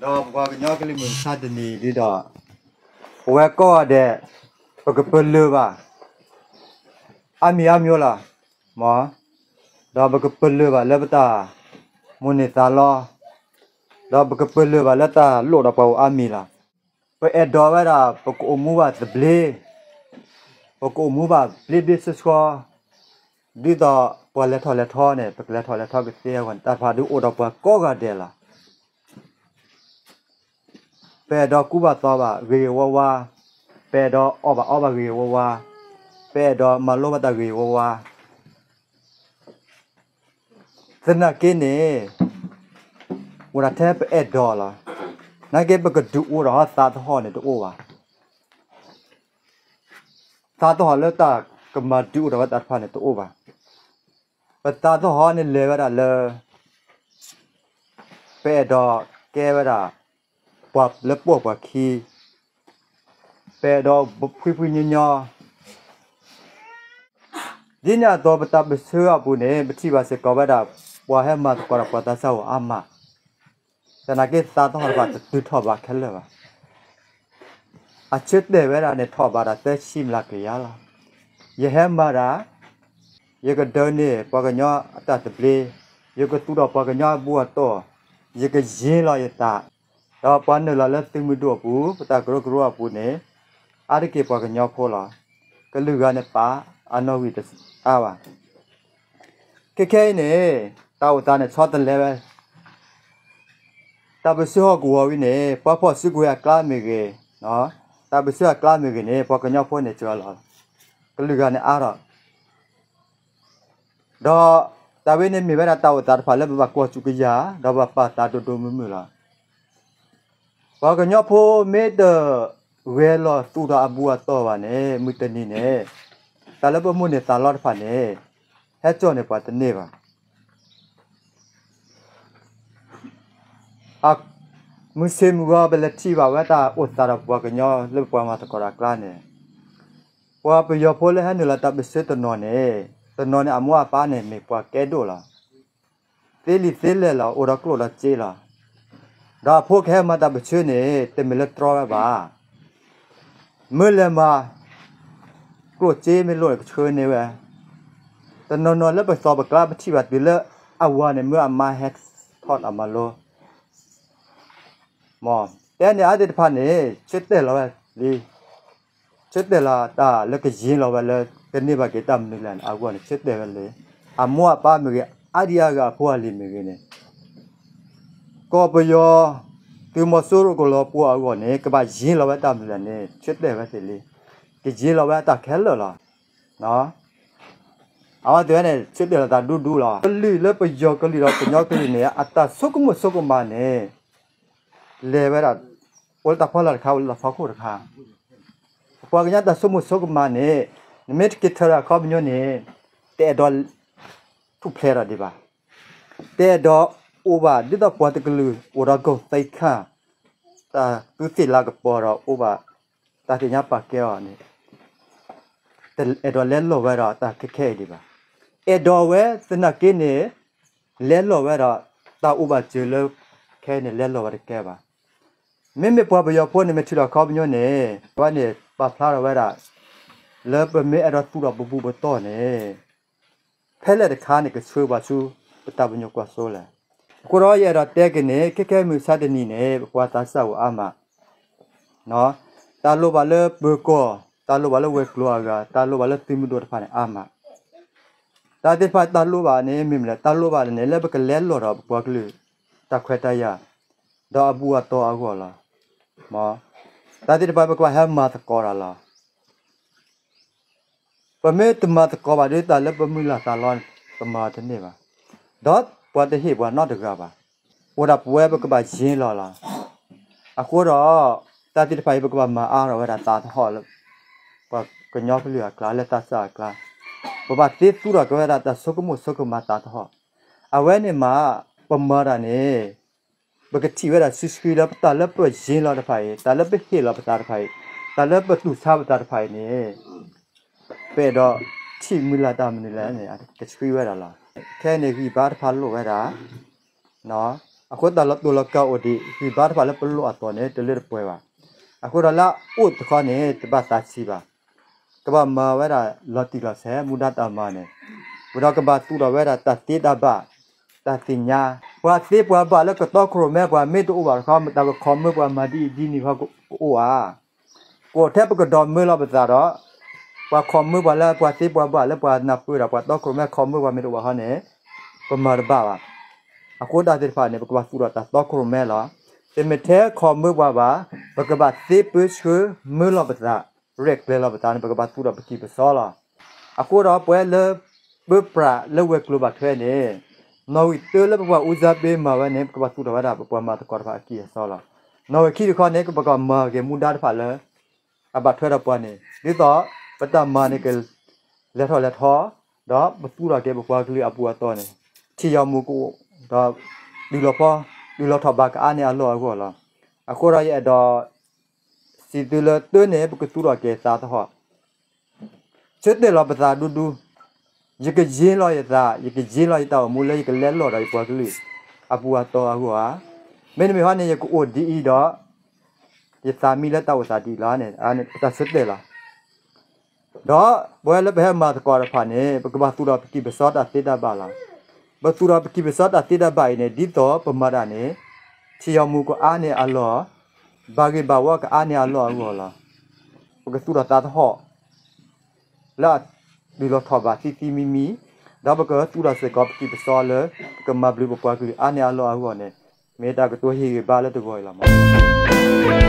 ဒီးပပှၤကညီကလုာ်မုၢ်မဆါတနံၤဒ်ဒီး ပဝဲကိးဂၤဒဲး ပကပလၢၢ်ဘၣ် အါမံၤအါမံၤလီၤ, မ့ၢ်, ဒီးပကပလၢၢ်ဘၣ်လၢပတၢ်မိၣ်န့ၢ်သးလီ, ဒီးပကပလၢၢ်ဘၣ်လၢတၢ်လိၣ်ဒီးပှၤအိၣ်အါမံၤလီၤ. ပအဲၣ်ဒိးဝဲဒၣ် ပကအိၣ်မူဘၣ်သဘျ့, ပကအိၣ်မူဘၣ်ဘျ့ဘျ့ဆှီဆှီ, ဒ်သိးပှၤလဲၤထီၣ်လဲၤထီန့ၣ် ပကလဲၤထီၣ်လဲၤထီကသ့အဂီၢ်န့ၣ် တၢ်တဖၣ်ဒုးအိၣ်ဒီးပှၤကိးဂၤဒဲးလီၤ. ပအဲၣ်ဒိးကူဘၣ်သိးဘၣ်ဂ့ၤဂ့ၤဝါဝါ, ပအဲၣ်ဒိးအီၣ်ဘၣ်အီဘၣ်ဂ့ၤဂ့ၤဝါဝါ, ပအဲၣ်ဒိးမၤလိဘၣ်တၢ်ဂ့ၤဂ့ၤဝါဝါ သနာ်က့န့ၣ် အိၣ်ဒၣ်ထဲပအဲၣ်ဒိးလီၤ. နာ်က့ပကဒုးအိၣ်ဒီးသးသဟီၣ်န့ၣ်တအိၣ်ဘၣ်. သးသဟီၣ်လၢတၢ်ကမၤဒုးအိၣ်ဒီးဝဲတၢ်တဖၣ်န့ၣ်တအိၣ်ဘၣ်. ပသးသဟီၣ်န့ၣ်လဲၤဝဲဒၣ်လၢ ပအဲၣ်ဒိးကဲဝဲဒၣ် ပှၤလၢပှိၢ်ပှၤခံ, ပအဲၣ်ဒိးဖှံဖှံညီညီ ဒ်န့ၣ်အသိးပတၢ်ပၢၢ်ဆၢအပူၤန့ၣ် ပထံၣ်ဘၣ်စ့ၢ်ကီးဝဲဒၣ် ပှၤဟဲမၤသကိးဒီးပှၤသးစၢ်အိၣ်အါမး, သနာ်က့သးသဟီၣ်တဖၣ်တတုၤထီၣ်ဘးခဲလၢာ်ဘၣ်. အဆၢတဲာ်ဝဲဒၣ်န့ၣ် ထီၣ်ဘးဒီးသၢဆံမျးကယၤလီၤ. ယဟဲမၤဒၣ်, ယကဒၢန့ၢ်ပှၤကညီအတၢ်သဘျ့, ယကသူၣ်ထီၣ်ပှၤကညီအဘူၣ်အတီၢ်, ယကယ့ၤလီၤယသး, ဒီးပှၤနုာ်လီၤလၢသုးမုၢ်ဒိၣ်အပူၤ ပတၢ်ကရၢကရိအပူၤန့ၣ် အါတက့ၢ်ပှၤကညီဖိလီၤ. ကလုာ်ဂၤန့ၣ်ပာ်အနီၣ်ဂံၢ်တအါဘၣ်. ခဲခဲအံၤန့ၣ် တၢ်အိၣ်သးန့ၣ်ဆီတလဲဝဲ, တၢ်ပၢၢ်ဆၢဟီၣ်ကဝီၤဝံၤန့ၣ် ပှၤဖီၣ်စုကဝဲၤအကျါမ့ၢ်ဂ့ၤ, တၢ်ပၢၢ်ဆၢအကျါမ့ၢ်ဂ့ၤန့ၣ် ပှၤကညီဖိန့ၣ်စှၤလီၤ, ကလုာ်ဂၤန့ၣ်အါထီၣ် ဒီးတၢ်ဝဲန့ၣ်မ့ၢ်ဝဲဒၣ်တၢ်အိၣ်သးတဖၣ်လၢပဘၣ်ကွၢ်စူၢ်ကယၤ, ဒီးပဘၣ်ပာ်သးဒိၣ်ဒိၣ်မုၢ်မုၢ်လီၤ. ပှၤကညီဖိမ့ၢ်တဂဲၤလီၤသူၣ်ထီၣ်အဘူၣ်အတီၢ်ဘၣ်န့ၣ် မုၢ်တနံၤန့ၣ် တၢ်လၢပမိၣ်န့ၢ်သးလီတဖၣ်န့ၣ် ဟဲစိာ်န့ၢ်ပှၤတန့ၢ်ဘၣ်. မုၢ်ဆ့ၣ်မုၢ်ဂီၤ ပလဲၤထံၣ်ဘၣ်ဝဲတၢ်အိၣ်သးဒီးပှၤကညီလၢပပှၤမၤသကိးတၢ်အကျါန့ၣ်, ပှၤပယီၤဖိလၢဟဲနုာ်လီၤတၢ်ပၢၢ်ဆၢတနီၤန့ၣ်, တနီၤန့ၣ်အမိၢ်အပၢ်န့ၣ်မ့ၢ်ပှၤကဲဒိၣ်လီၤ. သ့လံာ်သ့လဲၢ်လီၤ, အိၣ်ဒီးကျိၣ်ဒီးစ့လီၤ. ဒီးအဖိကဟဲမၤတၢ်ပၢၢ်ဆၢန့ၣ် တမ့ၢ်လၢတြီဝဲဘၣ်. မ့ၢ်လဲၤမၤ ကျိၣ်စ့မ့ၢ်လိၣ်န့ၣ် ကဆှၢန့ၢ်ဝဲ. တနီၤနီၤလၢပသီၣ်ပကျါ ပထံၣ်ဘၣ်တုၤလၢအဝၤန့ၣ် မ့ၢ်အမါဟဲထီၣ်တၢ်မၤလိ မ့ၢ်တဲန့ၣ်အါသ့ၣ်တဖၣ်န့ၣ် ဆၢတဲာ်လီၤဝဲလံ, ဆၢတဲာ်လီၤတၢ်လၢကယ့ၤလီၤဝဲလၢ ကန့ၢ်ဘၣ်က့ၤတၢ်မနုၤလဲၣ်န့ၣ် အဂီၢ်န့ၣ် ဆၢတဲာ်ဝဲလံ. အမိၢ်အပၢ်မ့ၢ်ဂ့ၤ, အါဒံအါဂၤအဖိအလံၤမ့ၢ်ဂ့ၤန့ၣ် ကီၢ်ပယီၤ သုးမီၤစိရိၤကလီၤပှီၢ်အဂီၢ်န့ၣ် ကဘၣ်ယ့ၤလီၤဝဲတၢ်မနုၤလဲၣ်န့ၣ် ဆၢတဲာ်ဝဲသ့ၣ်လံ. ကယ့ၤလီၤဝဲအတၢ်ခဲလၢာ်လီၤ. အဝဲသ့ၣ်ဝဲန့ၣ် ဆၢတဲာ်လီၤသးဒူဒူလီၤ. ကလုာ်လၢပယီၤကလုာ်ဒီးကညီကလုာ်န့ၣ် အတၢ်ဆိကမိၣ်ဆိကမးန့ၣ် လဲၤဝဲဒၣ် အိၣ်လၢတၢ်ဖီလာ်တခါ အိၣ်လၢတၢ်ဖီခိၣ်တခါ. ပပှၤကညီတၢ်ဆိကမိၣ်ဆိကမးန့ၣ် နမ့ၢ်တက့ၤထၢဒီးအခီပညီန့ၣ် တအဲၣ်ဒိးထူၣ်ဖျဲးဒီးဒံးဘၣ်. တအဲၣ်ဒိးအိၣ်ဘၣ်ဒ်သိးပှၤတကလုာ် အိၣ်ဒီးကီၢ်သံခါ တၢ်သူးသ့ၣ်လၤကပီၤဒီးအိၣ်ဘၣ် တၢ်သ့ၣ်ညါပာ်ကဲအီၤန့ၣ် တအဲၣ်ဒိးလဲလိာ်ဝဲဒီးတၢ်ခဲခဲအံၤဒံးဘၣ်. အဲၣ်ဒိးဝဲသနာ်က့န့ၣ် လဲလိာ်ဝဲဒီး တၢ်အိၣ်ဘၣ်စၢၤလၢခဲအံၤန့ၣ် လဲလိာ်ဝဲတကဲဘၣ်. မ့မ့ၢ်ပှၤပယီၤဖိန့ၣ် မ့ၢ်ထုးထီၣ်ခီပညီန့ၣ် အဝဲန့ၣ်ပာ်ဖျါထီၣ်ဝဲဒၣ် လၢပမ့ၢ်အဲၣ်ဒိးသူၣ်ထီၣ်ပဘူၣ်ပတီၢ်န့ၣ် ဖဲလဲၣ်တခါန့ၣ် ကဆှၢပှၤဆူပတၢ်ပညိၣ်ကွၢ်စိလဲၣ်. အဃိဒီးယအဲၣ်ဒိးတဲက့ၤန့ၣ် ခဲခဲမုၢ်မဆါတနံၤန့ၣ် ပပှၤသးစၢ်အိၣ်အါမး တၢ်လိၣ်ဘၣ်လၢပၢၤကီၢ်, တၢ်လိၣ်ဘၣ်လၢဝဲၤကျိၤအဂၤ, တၢ်လိၣ်ဘၣ်လၢသုးမုၢ်ဒိၣ်တဖၣ်န့ၣ်အါမး. တၢ်သ့ၣ်တဖၣ်တၢ်လိၣ်ဘၣ်န့ၣ် မ့ၢ်မနုၤလဲၣ်, တၢ်လိၣ်ဘၣ်န့ၣ် လၢပကလဲလိာ်ဒီးပပှၤကလုာ် တၢ်ခွဲးတၢ်ယာ် ဒီးအဘူၣ်အတီၢ်အဂီၢ်လီၤ. တၢ်သ့ၣ်တဖၣ်ပကဘၣ်ဟဲမၤသကိးတၢ်လီၤ. ပမ့ၢ်တမၤသကိးဘၣ်ဒီးတၢ်လၢပမုၢ်လၢ်သးလီန့ၣ် ပမၤတန့ၢ်ဘၣ်. ဒီးပှၤတဟ့ၣ်ပှၤနီတဂၤဘၣ်. အိၣ်ဒၣ်ပဝဲပကဘၣ်ယ့ၤလီၤလီၤ. အဃိဒီး တၢ်သ့ၣ်တဖၣ်အံၤ ပကဘၣ်မၤအါထီၣ်ဝဲဒၣ်သးသဟီၣ်လၢ ပှၤကညီကလုာ်အကျါ လၢသးစၢ်အကျါ, ပဘၣ်သ့သူၣ်ထီၣ်က့ၤဝဲဒၣ်တၢ်ဆိကမိၣ်ဆိကမးသးသဟီၣ်. အဝဲန့ၣ်မး ပမၤတၢ်န့ၣ် ပကထံၣ်ဝဲဒၣ်စုဆှံလၢပတၢ်လၢပယ့ၤလီၤတဖၣ်အံၤ, တၢ်လၢပဟ့ၣ်လီၤပသးတဖၣ်အံၤ, တၢ်လၢပတူၢ်ဆါပသးတဖၣ်အံၤန့ၣ် ပအဲၣ်ဒိးထံၣ်မုၢ်လၢ်တၢ်မနုၤလဲၣ်န့ၣ် ကဆှံဝဲဒၣ်လီၤ. ခဲအံၤန့ၣ် ဂံၢ်ဘါတဖၣ်လိၣ်ဝဲဒၣ် အဃိတၢ်လီၤတူာ်လီၤကာ်အိၣ်ဒံး ဂံၢ်ဘါတဖၣ်လၢပလိၣ်အသိးန့ၣ် တလၢတပှဲၤဘၣ်. အဃိဒီးလၢအအိၣ်တခီန့ၣ် တဘၣ်သးဆံးဘၣ်. ကဘၣ်မၤဝဲဒၣ်လီၤတံၢ်လီၤဆဲး မူဒါတၢ်မၤန့ၣ်, ဝံၤဒီးကဘၣ်သူၣ်ထီၣ်ဝဲဒၣ်တၢ်သ့တၢ်ဘၣ်, တၢ်သ့ၣ်ညါ, ပှၤသ့ပှၤဘၣ်လၢကတီခိၣ်ရိၣ်မဲပှၤမ့ၢ်တအိၣ်ဘၣ်တခီ မတၤကခီၣ်မၢပှၤမၤဒ်အံၤဒ်နုၤတခီကအိၣ်ဧါ. ကအိၣ်ထဲပကဒိးမၢလီၤပသးဒီး ပှၤခီၣ်မၢပှၤလၢပှၤသ့ပှၤဘၣ်လၢပှၤနၢ်ပၢၢ်ဒီးပှၤတီခိၣ်ရိၣ်မဲခီၣ်မၢပှၤမ့ၢ်တအိၣ်ဘၣ်ဟီန့ၣ် ပမၤတဘၣ်ဘၣ်. အဃိတၢ်သ့ၣ်တဖၣ်န့ၣ် ပကဘၣ်သူၣ်ထီၣ်တၢ်တီခိၣ်ရိၣ်မဲလီၤ. တမ့ၢ်ထဲခီၣ်မၢပှၤဘၣ်, ပကဘၣ်သ့ပၢဆှၢမၢလီၤပသး, ရဲၣ်ကျဲၤလီၤပသးန့ၣ် ပကဘၣ်သူၣ်ထီၣ်ပကံၢ်ပစီလီၤ. အဃိဒီးပဝဲလၢ ပၢပြးလၢဝဲၤကျိၤဘၣ်ထွဲန့ၣ်, နီၣ်ဂံၢ်တၢလၢပပှၤအူစါဘ့မၤဝဲန့ၣ် ပကဘၣ်သူၣ်ထီၣ်ဝဲဒၣ်ပပှၤမၤသကိးတဖၣ်အကံၢ်အစီလီၤ. နီၣ်ဂံၢ်ခံတခီန့ၣ် ပကဘၣ်မၤဂ့ၤမူဒါတဖၣ်လၢ အဘၣ်ထွဲဒီးပှၤန့ၣ် ဒ်သိး ပတၢ်မၤန့ၣ်က လဲၤထီၣ်လဲၤထီ, ဒီးပသူၣ်ထီၣ်က့ၤပပှၤကလုာ်အပူၤအသီန့ၣ် ထံယီၤမူကအိၣ်, ဒီး တုၤလီၤဖီ, တုၤလီၤထီၣ်ဘးကအါန့ၢ်အလီၢ်အဂီၢ်လီၤ. အဃိဒီးယအဲၣ်ဒိး စံးသုလၢတၢန့ၣ် ပကသူၣ်ထီၣ်က့ၤသးသဟီၣ် ဆၢတဲာ်လီၤပသးဒူဒူ, ယကယ့လီၤယသး, ယကယ့လီၤယတၢ်အိၣ်မူလၢယကလဲလိာ်ဒီးယပှၤကလုာ် အပူၤအသီအဂီၢ်ဧါ. မ့တမ့ၢ်ဟီန့ၣ် ယကအိၣ်ဒ်အံၤဒီး ယသးမံလၢတၢ်အိၣ်သးဒ်အံၤလီၤန့ၣ် တၢ်ဆၢတဲာ်လီၤ. ဒီးပဝဲလၢပဟဲမၤသကိးတဖၣ်န့ၣ် ပကဘၣ်သူၣ်ထီၣ်ပကံၢ်ပစီတၢ်သ့တၢ်ဘၣ်လီၤ. ပသူၣ်ထီၣ်ပကံၢ်ပစီတၢ်သ့တၢ်ဘၣ်အံၤန့ၣ် ဒ်သိးပမၤတၢ်န့ၣ် ထံယီၤမူကအါန့ၢ်အလီၢ်, ဘၣ်ဂ့ၢ်ဘၣ်ဝီကအါန့ၢ်အလီၢ်အဂီၢ်လီၤ. ပကသူၣ်ထီၣ်သးသဟီၣ် လၢအတုၤလီၤထီၣ်ဘးသံသံမံမံ, ဒီးပကသူၣ်ထီၣ်စ့ၢ်ကီးပကံၢ်ပစီလၢ ပကမၤဘျုးပပှၤကလုာ်အါန့ၢ်အလီၢ်အဂီၢ်န့ၣ် မ့ၢ်တၢ်ကတိၤဟ့ၣ်ဂံၢ်ဘါလၢတဂီၤအံၤလီၤမး.